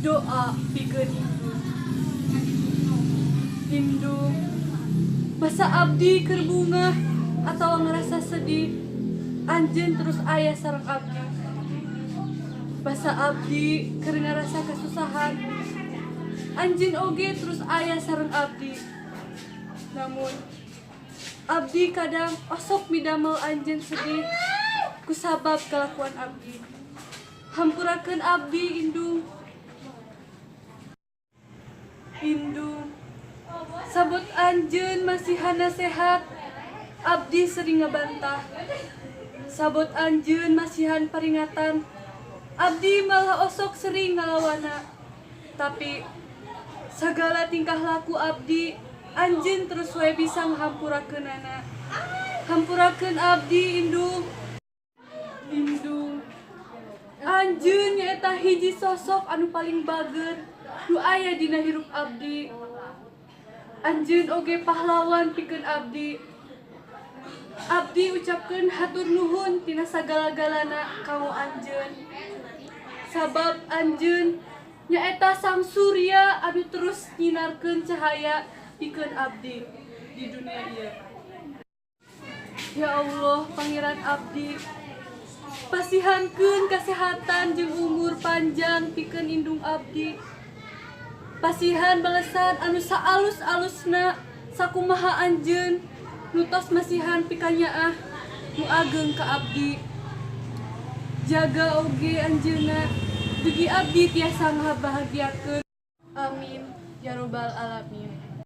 Doa pikeun indung. Indung, basa abdi keur bungah atau ngerasa sedih, anjeun terus aya sareng abdi. Basa abdi keur ngerasa kesusahan, anjeun oge terus aya sareng abdi. Namun abdi kadang osok midamel anjeun sedih kusabab kelakuan abdi. Hampurakeun abdi, Indung. Indung, sabot anjeun masihan nasehat, abdi sering ngebantah. Sabot anjeun masihan peringatan, abdi malah osok sering ngalawana. Tapi segala tingkah laku abdi, anjeun terus we bisa ngahampurakeunana. Hampurakeun abdi, Indung. Indung, anjeun nyaeta hiji sosok anu paling bager nu aya dina hirup abdi. Anjeun oge pahlawan pikeun abdi. Abdi ucapkeun hatur nuhun tina sagala-galana kanggo anjeun, sabab anjeun nyaeta sang surya anu terus nyinarkeun cahaya pikeun abdi di dunia ieu. Ya Allah, Pangeran abdi, pasihankeun kesehatan jeung umur panjang pikeun indung abdi. Pasihan balesan anu saalus-alusna sakumaha anjeun nu tos masihan pikanyaah nu ageng ka abdi. Jaga oge anjeunna dugi abdi tiasa ngabahagiakeun. Amin ya robbal alamin.